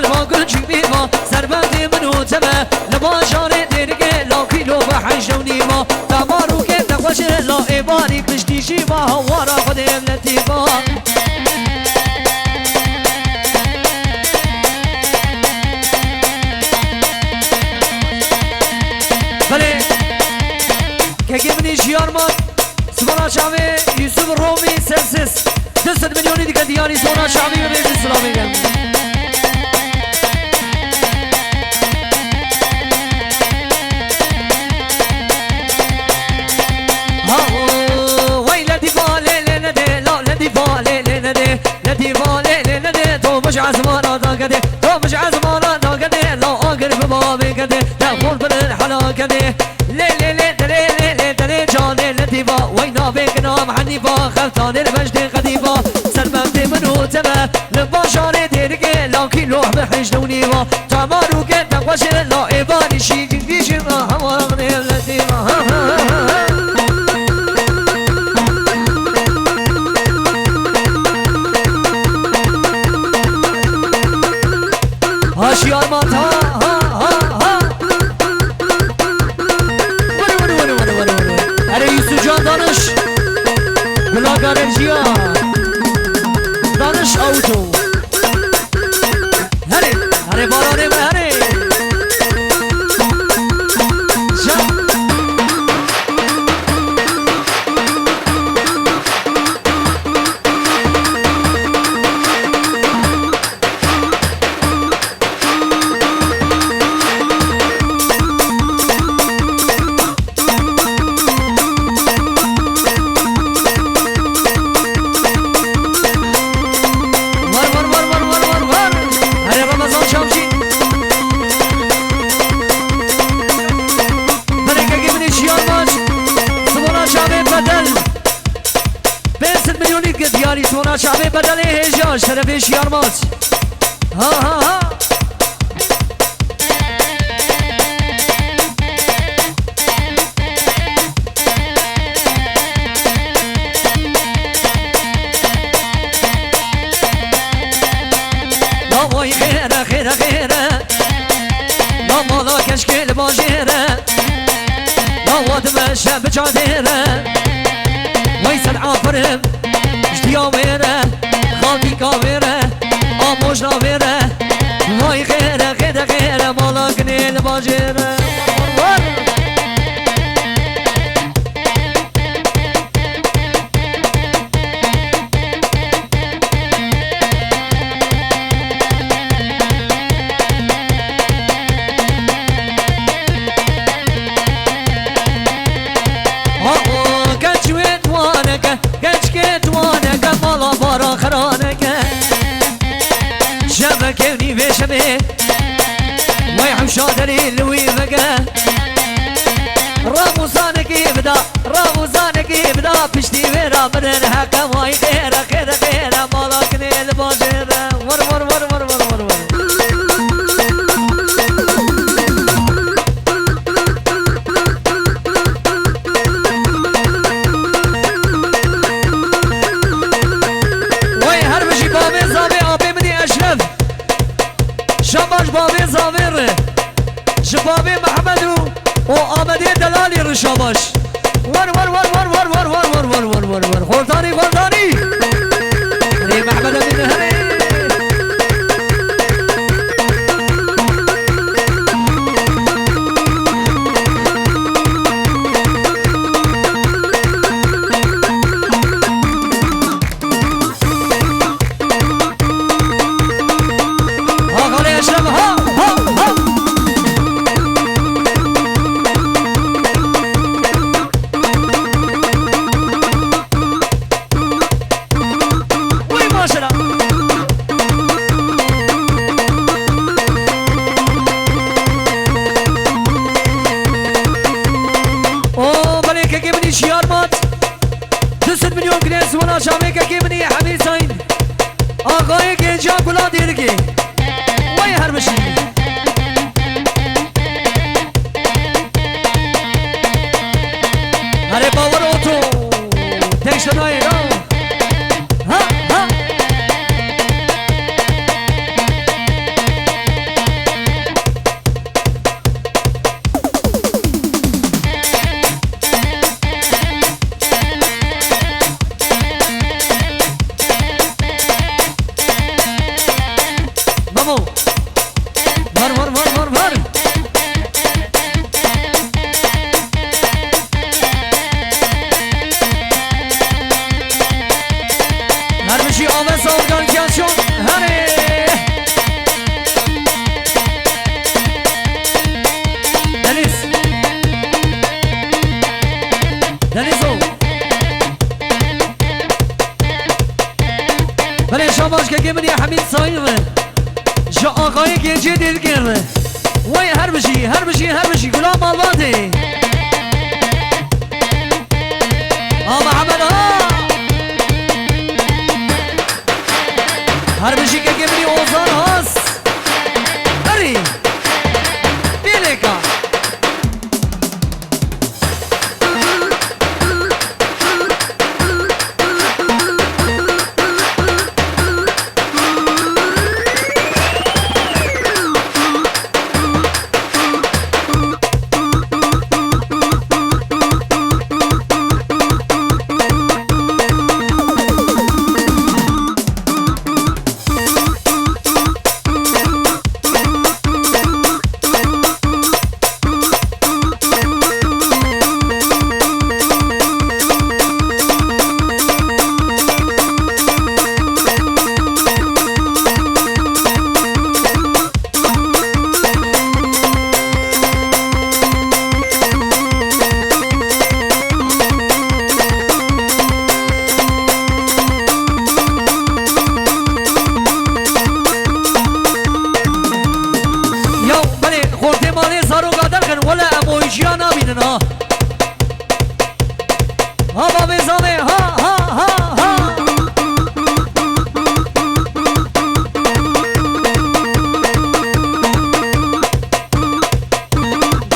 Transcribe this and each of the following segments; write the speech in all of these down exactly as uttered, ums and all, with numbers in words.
Li va gul çîmî va, serbendê min û te me. Li bajarê Dêrikê la kîlo bi hejde û nîva. Te marûkê te xweş e la êvarî piştî jî va hawara xwe dê evletî va. Belê. Kekê min ê jiyar man. Sibana çavê Yusuf Romî Sersiz. Du sed milyonî dike diyarî sona çavî ve bêjin silavê gel. Ha, o, wey le dîva lê lê nedê, la le dîva lê lê nedê, le dîva lê lê nedê, to mij ezmana da gedê, to mij ezmana da gedê, la agir bi bavê gedê, te xor bilin hela gedê. Lê lê lê delê lê lê delê canê le dîva. Wey navê ginam Henîfa xeltanê li bejdê xedîfa. Serbendê min û te me li bajarê Dêrikê la kîlo bi hejde û nîva. Te marûkê te xweş e la êvarî şî cingî şî va hewar xdê le dîva. Ha, ha, ha, ha. Ha şiyar mata ha ha ha. Were, were, were, were, were, were. Erê Yusuf Can danış. Gula Garevciya. Danış auto. Herê, herê baranê me herê. Can. War, war, war. Erê Ramazan Çavcî. Belê kekê min ê jiyar maç. Sibona çavê bedel. Pênc sed milyonî dike diyarî sibona çavê bedelê hêja şerefê jiyar maç. Ha, ha, ha. Laway xêre, xêre, xêre. La mala keşkê li bajêre. La wa dimeşe bi cadêre. Wey sed afirim. Ji diya wê re, xaltîka wê re, amojna wê re. Vay xêre, xêre, xêre, mala ginê li bajê re. Ha, o genç wê tuwaneke, gençkê tuwaneke, mala bara xiraneke. Şevekê nîvê şevê, wey hemşa derî li wî vege. Ramûzanekî bida, ramûzanekî bida, piştî wê ra mirin heqe. Wey xêre, xêre, xêre, mala ginê li bajê re. War, war, war. Wey her bijî bavê zavê apê min ê Eşref. Şabaş bavê zavê re. Ji bavê Mehmed û, û Amedê delalî re şabaş. War, war, war. Xortanî, xortanî. Rê Mehmed Emîn, herê. Ha, Xalê Eşref, ha, ha, ha. Wey maşela. O belê kekê min î şiyar mat. Du sed milyon girê ziwana çavê kekê min î Hemî Sayın. Axayê Gênca Gula Dêrikê. Wey her bijî. Herê bawer oto. Têşte nayê ya. Ha, ha. Organizasyon, hadi. Deniz. Deniz o. Belê şabaş kekê min ya Hemîd Sayın ve ji Axayê Gencê Dêrikê re. Wey her bijî, her bijî, her bijî. Gulam Malbatê. Ha Mihemed ha. Her bijî kekê min î Ozan Has. Herî. Bêlêka. Ya belê, xortê malê zaroka derxin, wele em o îşiya nabînin ha. Ha bavê zavê, ha, ha, ha, ha.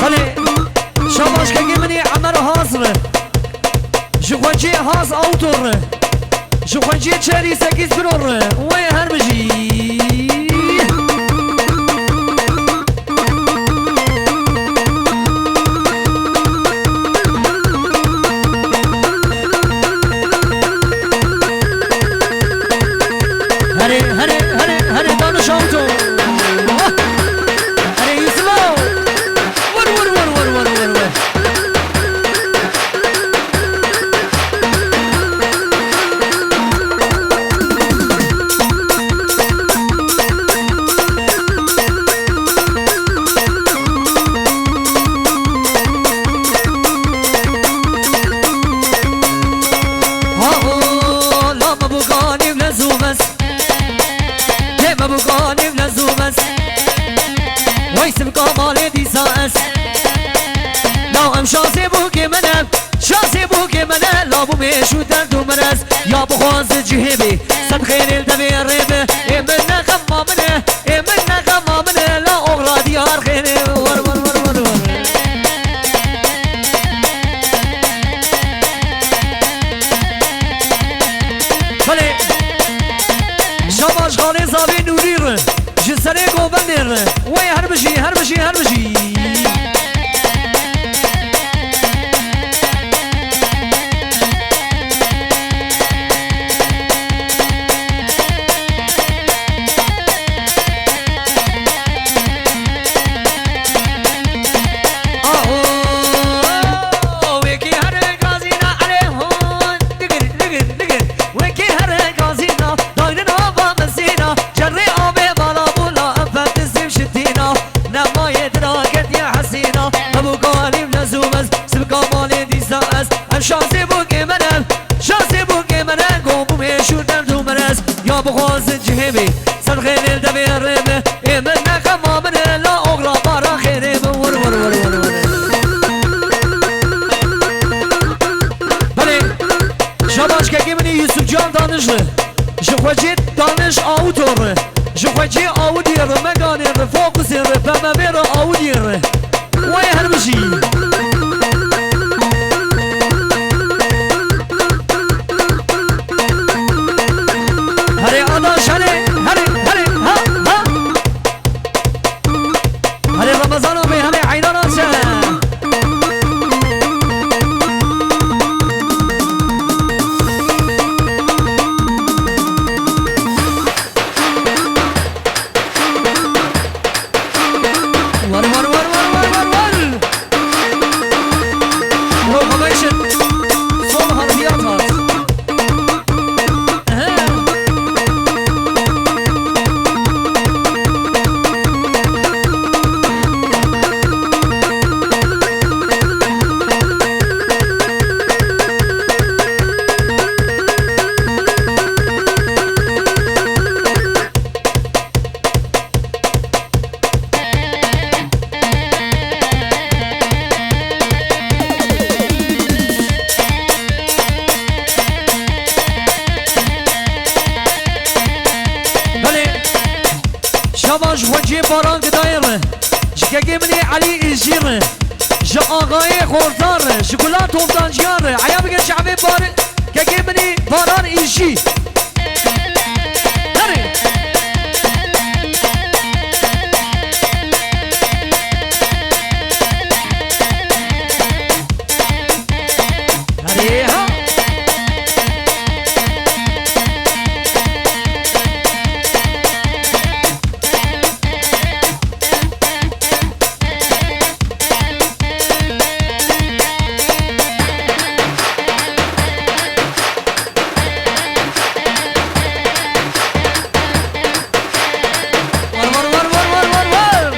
Belê, şabaş kekê min î Emer Has re. Ji xwecê Has Awtor re. Ji xwecê Çerî Sekîz Kiro re. Wey her bijî. Herê, herê, herê, herê, Daniş Awtor. Herê, Yusuf Aw. Vur, vur, vur. Ha, o, la me bû ganî lez û mez. Lê me bû ganî lez û mez. Wey sivka malê dîsa ez. La em şansê bûkê min e. Şansê bûkê min e. La bû mêş û derd û mirez. Ya bixwaz cihê bê. Sed xêrê li devê rê bi. Ê min ne xema min e. Ê min ne xema min e, la oxra diyar xênê. Wer, wer, wer, wer, wer. Belê. Şabaş xalê zavê Nûrî re. Ji serê govendê re. Wey her bijî, her bijî, her bijî. Aho, wekî here gazîna elê hon. Digir, digir, digir. Wekî here gazîna, daynin ava mezîna. Cerrê avê bala bûla, em fetizîm şitîna. Nemayê dira girtiye hesîna. Hebû galîm lez û mez, sibka malê dîsa ez. Em şansê bûkê me ne, şansê bûkê me ne. Gom bû mêş û derd û merez. Ya bixwazin cihê bê, ser xêrê li devê rê me. Ê min ne xema min e, la oxra bara xêrê min. Wur, wur, wur, wur, wur. Belê, şabaş kekê min î Yusuf Can Daniş re. Ji xwecê Daniş Awtor re. Ji xwecê Awdiyê re, Meganê re, Fokusê re, B M W re, Awdiyê re. Wey her bijî. Herê adaş, herê, herê, herê, ha, ha. Herê Remezana bê, herê eynana çe. War, war, war. Şaban ji xweciyê Baran Gidayê re, ji kekê min ê Elî Îjî re, ji axayê Xozan re, ji Gula Toptanciyan re, heya bike ji evê Bar-, kekê min ê Baran Îjî. Herê. Herê ha. Var, var, var, var, var, var, var.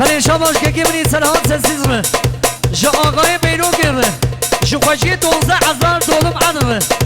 Belê şabaş kekê min ê Serhat sessiz be. Ji axayê Beyrokê re. Ji xweciyê dozdeh hezar dolim anive.